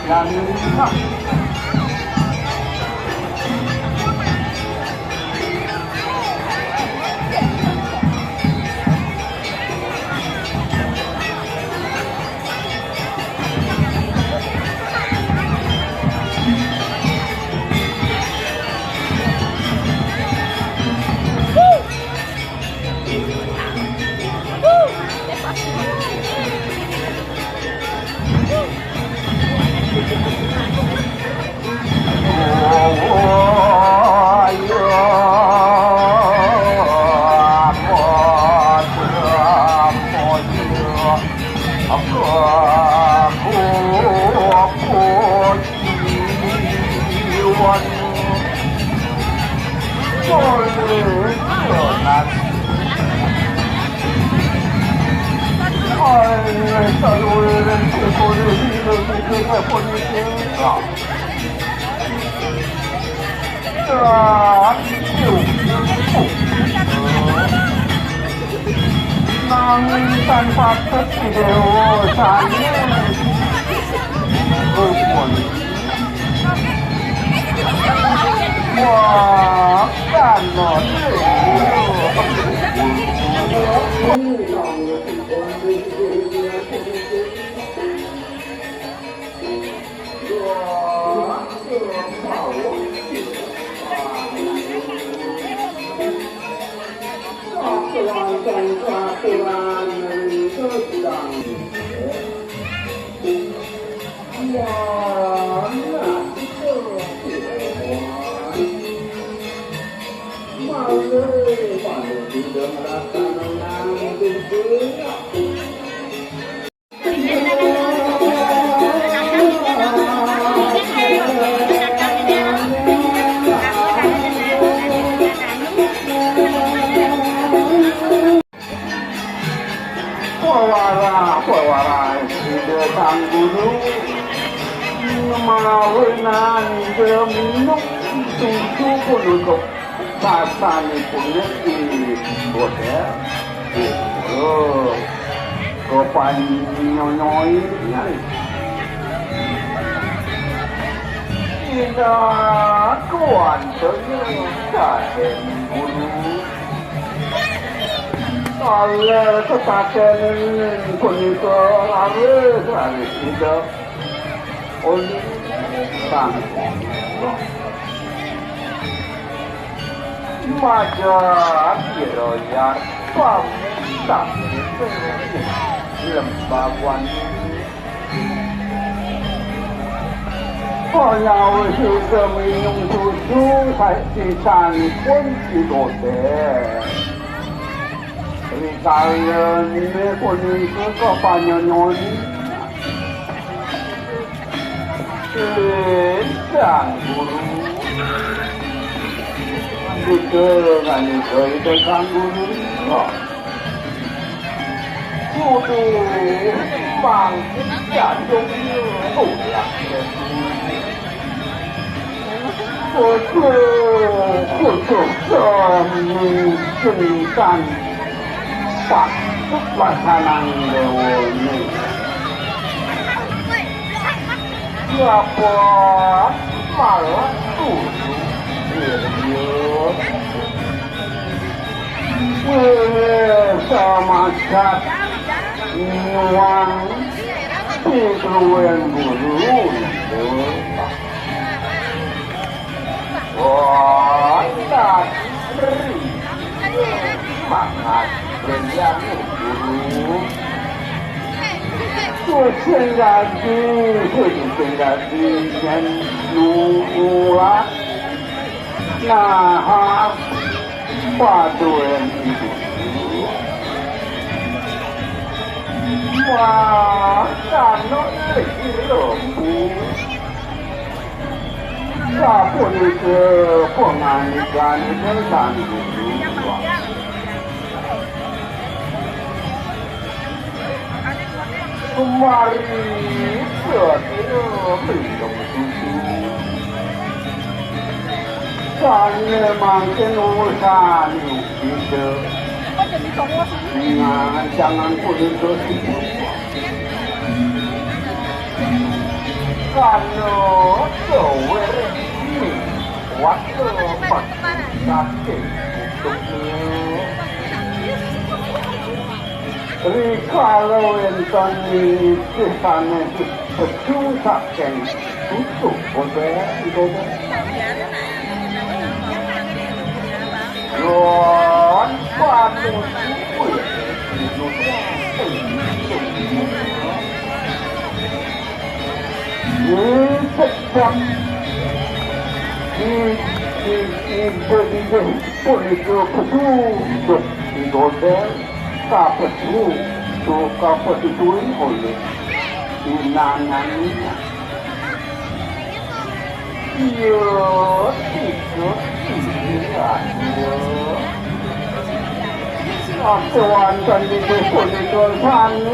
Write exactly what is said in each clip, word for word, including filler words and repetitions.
Lan Nanging tan patut Ida Déwa sané rupun. Wah, kan. Pawara, pawara Ida Sang Guru, mawinan Ida minum susu punika sasanipun ing hotél. Oh, kapanyonyoi. Ida kuantun Raden Guru. Kala ketaten punika raris, raris Ida olih sang majat Ida Yar pamungkas lembah wan Panyawis Ida minum susu, sa-, sisanipun Ida Déwa. Rikalané punika kapanyonyoi ing Sang Guru. Nika nganika Ida Sang Guru. Kudu mangkin jatuh tulak. Kudu, kudu sami cintan patut lasanang déwané. Siapa malah tuduh dirinya? Wéh, samacat nyuwang pidruwén guru. Wah, tak beri. Mangat berian guru. Kucing dadi, kucing dadi, yen nulak. Nah, paduén ibu. Wah, kano iki lho, Bu. Sapunika pangandikanipun Sang Guru. Kemari, Satria minum susu. Sané mangkin urusan kita. Nah, jangan putus. Kala dawir ni watu pati saking kutuke. Rikala wenten nitih sanes pecu saking kutuk Goder, Goder. Nuwun panuwun. Nggih, sedang. Nggih, nggih, nggih, nggih, punika pesu, Dok, Goder, kapesu, Dok, kapesu oleh inangan. Iya, iya, iya, iya. Waktu wonten inggih punika sami.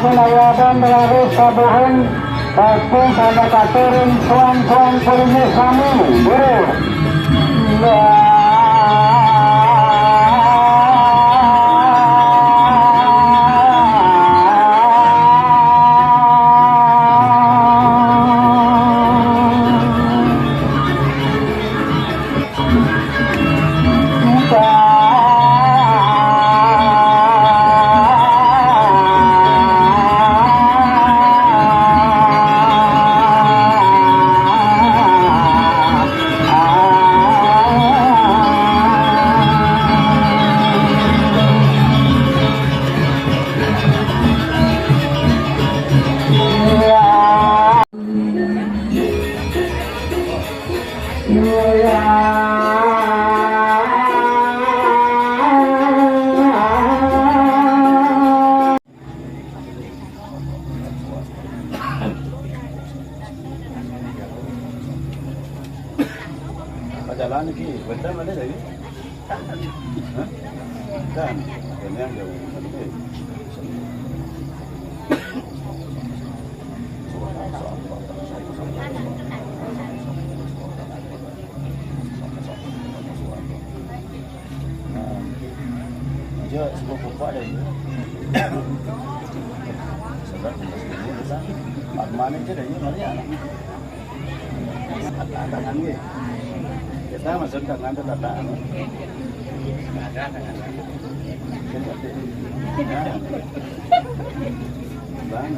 Layaban berarus kabuhun, bakti sana katurin suan-suan kulinis sami, guru. Jalan ki, betul mana tadi? Hah? Kan, ini yang jauh. Nah, dia sebab bapak dia. Sebab dia sebab dia. Mana dia dah, dia mana anak? Tangan dia. Kita masuk tangan tu tak tahu. Ada tangan. Bang.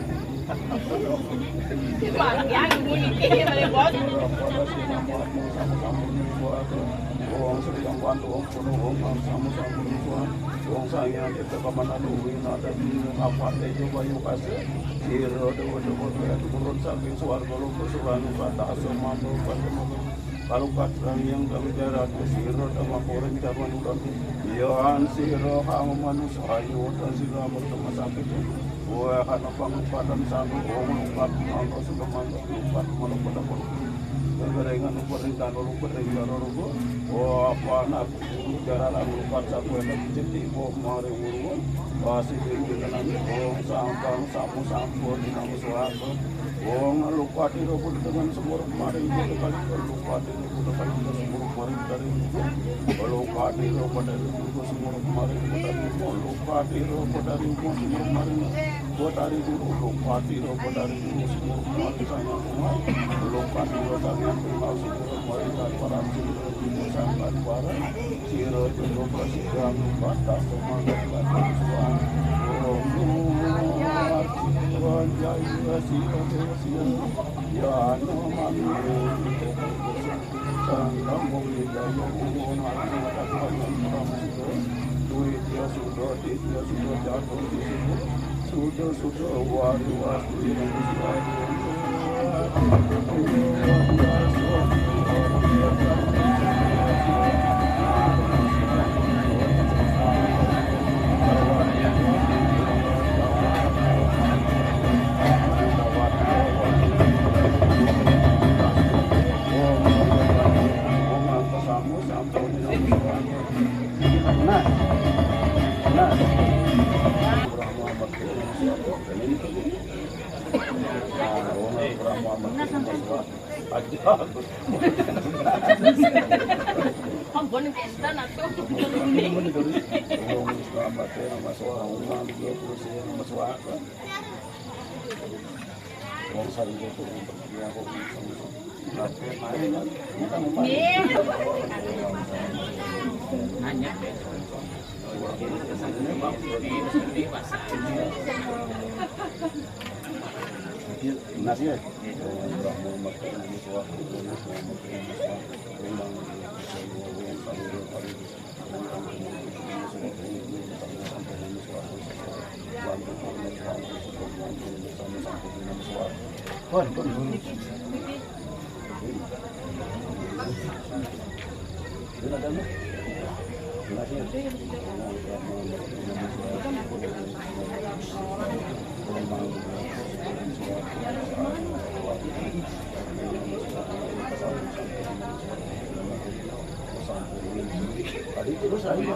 Yang bunyi kiri balik bos. Wong sedang bantu, wong penuh, wong sama-sama, wong sang yang kita kapan ada, wong ada di apa, itu bayu kasih. Sira dewa-dewa kaya turun saking swarga, lumpur surang kata asal mantu pada mantu. Kalukat sang yang kami jarak, sira dewa koreng jaman udan. Yan sira hang manusa ayu, dan sira mertema sakit. Wah, anak pangupatan sanggup, wong lukat, mangko sudah mangko lukat, mana pada pun. Kegerengan lumpur ring tanah, lumpur ring tanah, lumpur. Wah, apa anak Jaralan lupat sakuwéné ceti wong maring wong. Pasti pimpinane wong sangkang samu sampun dinamo swarga. Wong lupati rupa dengan semur maring kuda kali lupati rupa dengan semur maring dari lupa. Lupati rupa dari lupa semur maring kuda lupa. Lupati rupa dari lupa semur maring kuda dari lupa. Lupati rupa dari lupa semur maring kanya rumah. Lupati rupa dari lupa semur maring dari para sira sambat para. Sira Candra Prasida Anggukata Semangat Batu Suan. Om Namo Jaya Sira Desi Yana Mami. Sangkang Bumi Jaya Uwo Mati Kasangan Pramsida. Duitya Suda Ditya Suda Jatuh Disuda. Suda Suda Wari Wasti. Nah, nah. Aja. Ampun, pinten atuh. Wong selamat ya, Mas Wah, Umang, dia terus ya, Mas Wah. Wong sering itu, ya, kok. Nggih. Nanya. Nasi ya? Pun, pun, pun. Tadi terus aja.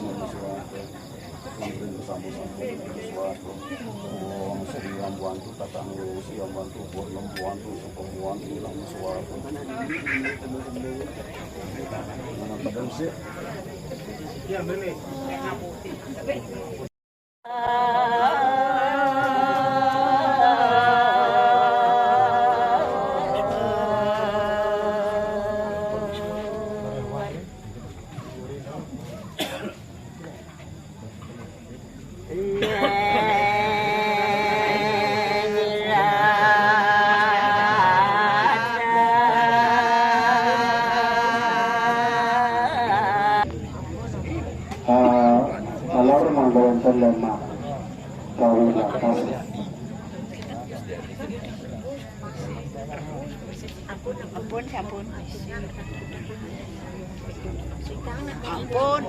Wong sing yang bantu, tatangga sing yang bantu, buat yang bantu, sukong bantu, yang suara. Mana pada sih? Ah, alor manggawan lema. Kawula kasih. Ampun, ampun. Ampun.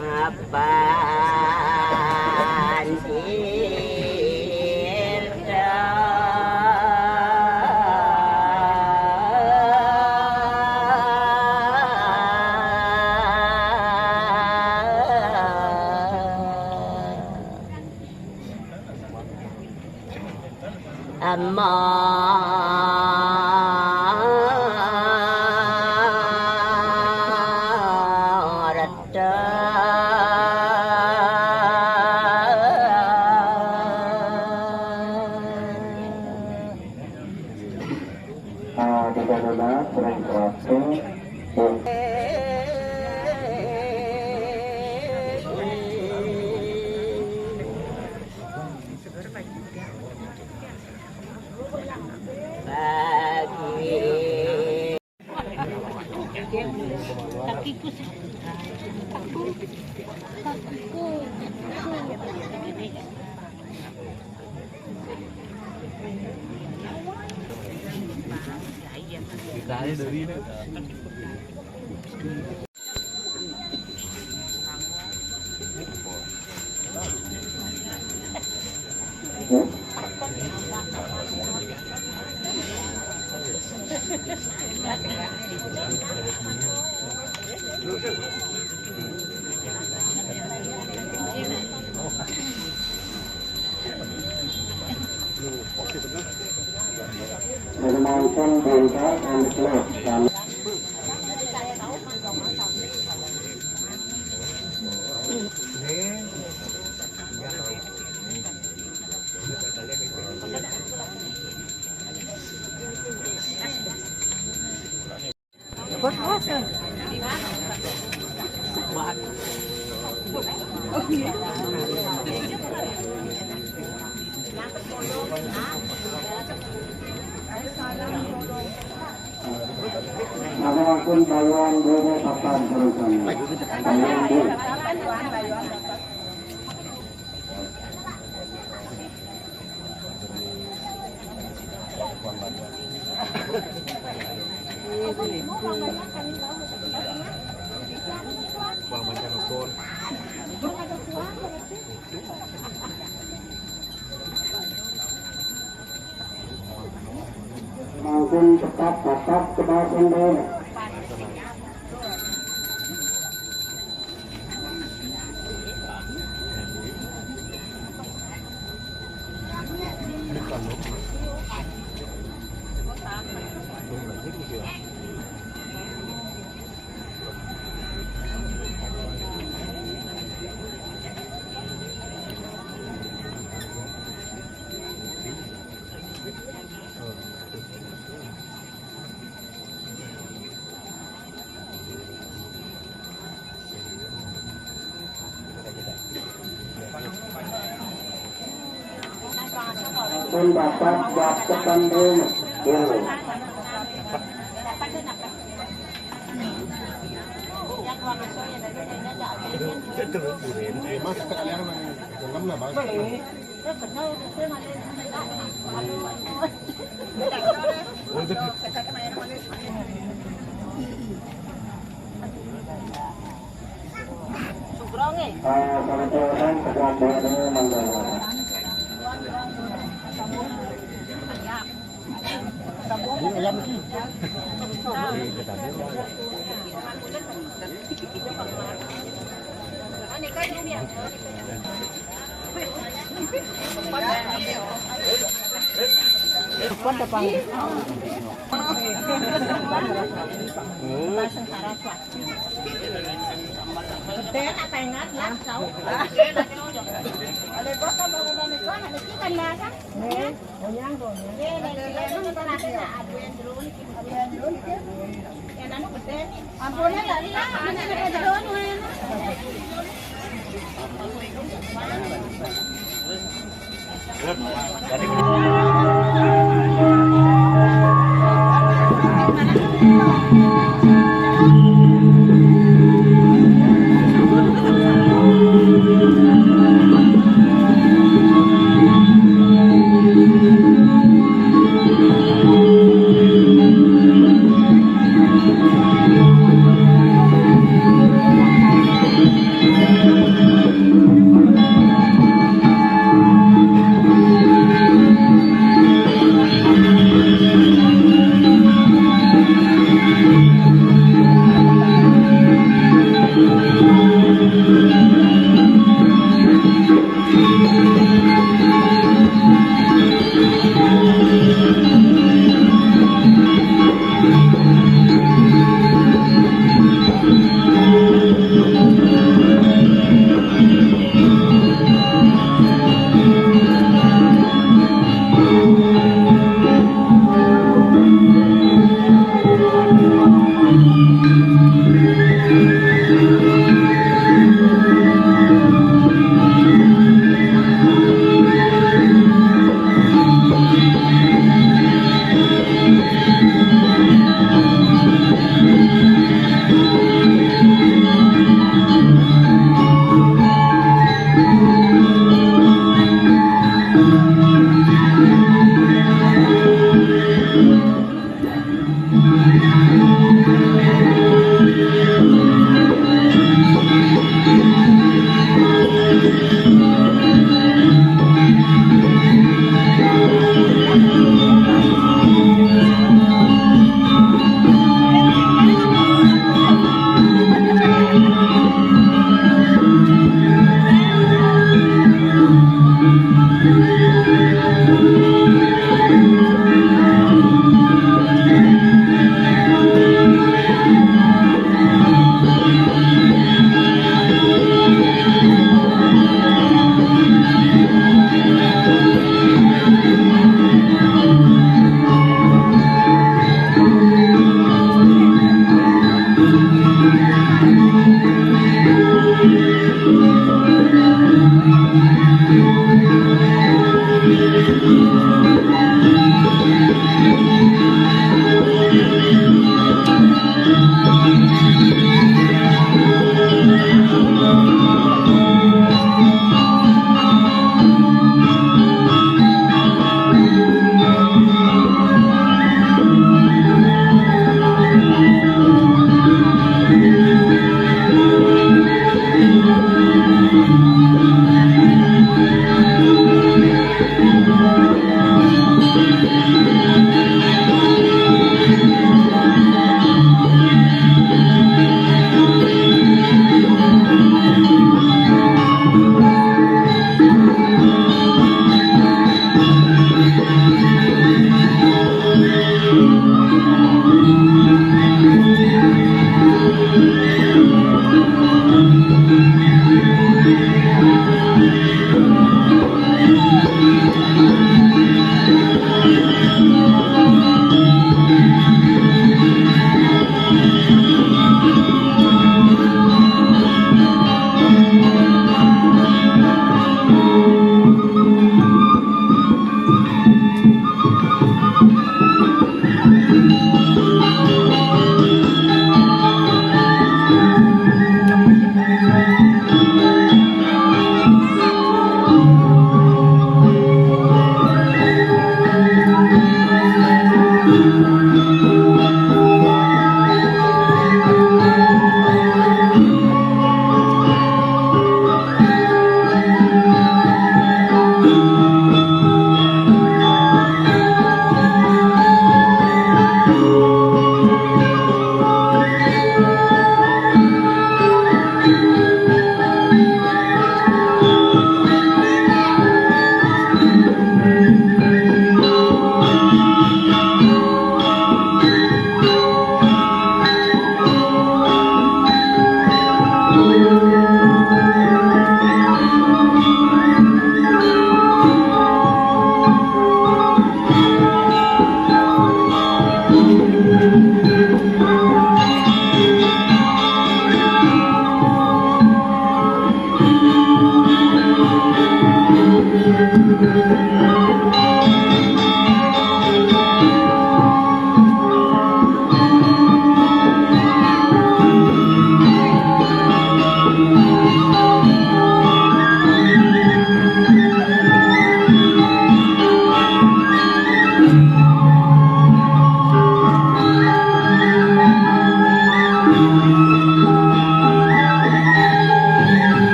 Mapan. Amaret. Ah, di dalam sering keraping. Permainkan bola and club. Ada akun Bayan Dene Papan terusan. Bayan Dene. Langsung cepat dapat ke bawah sendiri. Pendapat buat depan rumah.